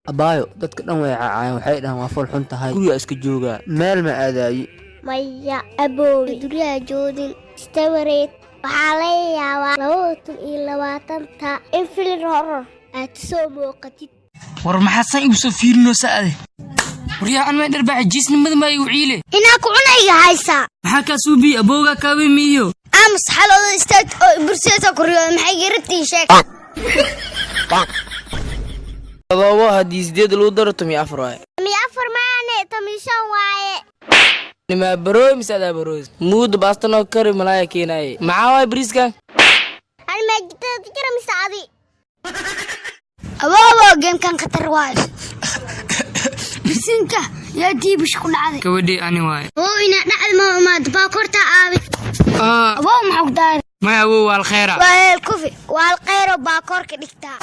Abaayo, dadka dhan way cacaayeen, waxay dhahaan waa fool xun tahay, guriga iska joogaa, meel ma aadaayi. Maya aboowe, guryaha joodin istawareed. Waxaa laga yaabaa 2020-ta in filin horror aad soo muuqatid. War, maxaa san igu soo fiirinoosa ade? Waryaa, an may dharbaaxa jiisnimada maa igu ciile? Inaa ku cunayga haysaa. Maxaa kaa suubiye? Abowgaa kaawe miiyo? Aamus, xalooda istaag oo burseesa kuriyooda. Maxay garabtii sheeg? 7 haddii 8 lagu daro 14 waaye. 14 maane, 15 waaye. Nimaa barooy mise adaa baroos? Muuda baastanoo kari, malaaya keenaaye. Maxaa waay bariiskan? Ani maajitada jira mise adi? Awoowo, game-kan khatar waayo. Bisinka, yaa diibish ku dhacday? Gabadhii ani waaye. Oo inaa dhacda ma imaado baakorta aabi. Awoow, maxaa ku daaray? Maya awow, waa alkheera. Waa heel kufi, waa alkheyro baakoorka dhigtaa.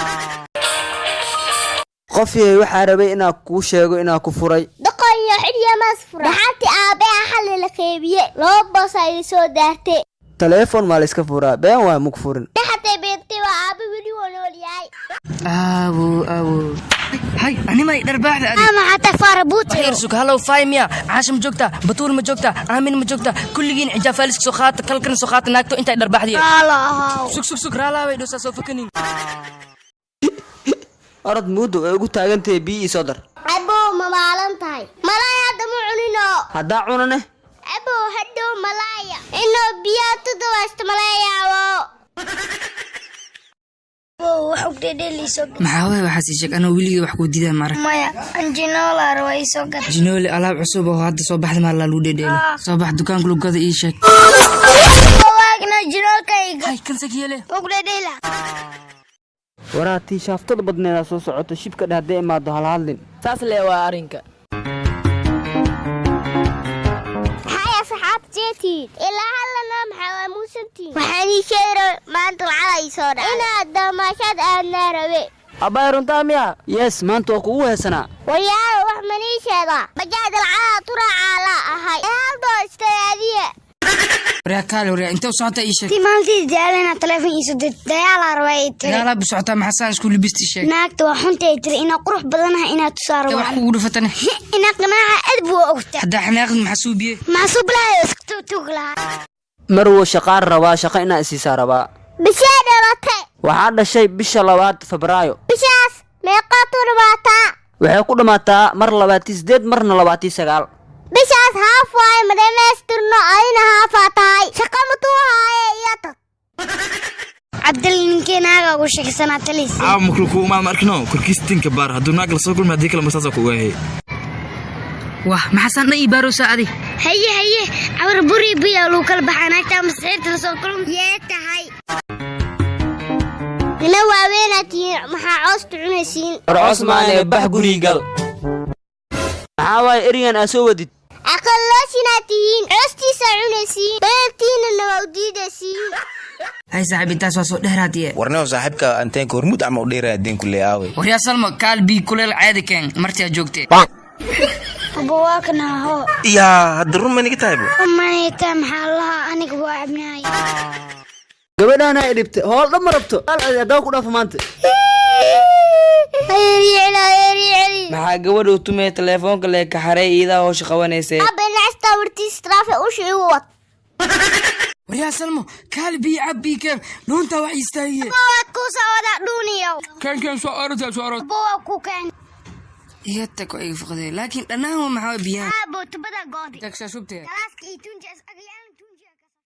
Qofyay, waxaa rabay inaa kuu sheego inaa ku furay. Doqon iyo xidhyamaas fura. Dhaxanti aabaha xalli la qeybiye, laba boos ay soo daartay. Taleefon maa la iska furaa? Been waay, muku furin. Dhaxatay beentay, waa aaba weli waa nool yahay. Aawo, aawo, hay, animay dharbaaxda adi. Ama xataa faarabuut. Sug, halow, faymiya, Caasha ma joogtaa? Batuul ma joogtaa? Aamin ma joogtaa? Kulligiin cijaa faaliska soo qaata, kalkana soo qaata. Naagto intay dharbaaxdiye. Sug, sug, sug, raalaabay dhoosaa soo fakanin. Orod muudo ay ugu taagantahay, biyo ii soo dar. Abow, ma maalan tahay? Malaay hadda ma cunino. Haddaa cunane? Abow, hadhow malaaya inuu biyaha tudawaysto malayaabo. Maxaa waay waxaas? Ii sheeg, anoo weligay wax kuu diidaa maarag. Maya, anjinoola waa ii soo gad. Jinooli alaab cusub oo hadda soo baxda maa lagu dhedheelo. Soo bax, dukaanka lagu gada, ii sheeg. Waagna jinoolkayga. Hay, kan sakiyele. Ugdhedhela. Waraa, tii shaaftada badneedaa soo socoto. Shibka dheh, hadday imaado halhadlin. Saas lee waa arrinka. Maxay asxaabteetiid ilaa hallana? Maxaa waa muusantiin? Waxaan ii sheegi rabe maanta lacag ay soo dhacay inaad damaashaad aadnaa rabe. Abbaay, runtaa miya? Yes, maanta waa kugu heesanaa. Waryaalo, wax manii sheegaa? Bajaaj lacagaa turaacaa la ahay ee haldoo istayaadiye. Waryaa, kaale, waryaa, intee u socotaa? Ii sheeg. Tii maalintii daalana taleefon iisoo dirtay, dagaalaa rabaa ay tiri. Dagaalaa bu socotaa? Maxaa saan isku libista? Ii sheeg. Naagta waa xunta ay tiri, inaa qurux badanaha inaad tusaa Ee, wax rabaa. kugu dhufatane? Inaa qanaaxa aad buu ogtaa. Haddaa xanaaqid, maxaa suubiye? Maxsuub lahaa, iska tugtug lahaa. Marwo, shaqaan rabaa, shaqo inaa isiisaa rabaa. Bishee dhalatay? Waxaa dhashay bisha labaad, Febraayo. Bishaas meeqaa tu dhamaataa? Waxay ku dhammaataa mar 28, marna 29. Bishaas haaf waaye, ma dhamaystirno, adina haafaa tahay. Shaqa matuu haaye iyo tag. Cabdal, ninkee naaga ugu sheegsanaa taliis? Caawa maklu ku imaad, ma arkino korkiis tinka baar. Hadduu naag la soo kulmay, haddii kale masaasa ku ogaayay. Wah, maxaa saan dhan ii baaroosaa adi? Haye, haye, cawar buri biya lagu kala baxaa. Naagta masxiirta lasoo kulm yee tahay. Nima waaweynaad tihiin, maxaa coosta cunaysiin? War, cosmaane, bax guriga gal. Maxaa waaye erigan aa soo wadid? Aqalloosinaad tihiin, coostiisaa cunaysiin, beertiinana waa u diidaysiin. Hay saaxiib, intaas waa soo dheeraadiye. Warneo, saaxiibka anteenka hormuud ama u dheeraya deenku lee aaway? Waryaa Salmo, kaal, bii kuleel caadi keen martii aad joogtee. Abawaakanaho. Yaa, hadda run ma niga tahay bu? Manayta, maxaa lahaa? Aniga waa cabnaay. Gabadhaana ay dhibtay, hool dhan ma rabto. Haddaba ku dhaafa maanta. Maxaa gabadha u tumaya? Teleefoonka lee kaxaray, iidaa howsha qabanaysay. Abba, nacsta wartiis traafe usha igu wad. Waryaa Salmo, kaal, bii cab, bii keen, dhuuntaa wax istaagiye. Waad ku soo wada dhuuniyow. Keen, keen, soo orota, soo orot. Abba, waa ku keen. Iga tag, waa iga foqday, laakiin dhanaan waa maxaa biyahan? Aabo, tubada goodi. Tagsaa shubtee. Galaaska iyo tunjaas agyaan.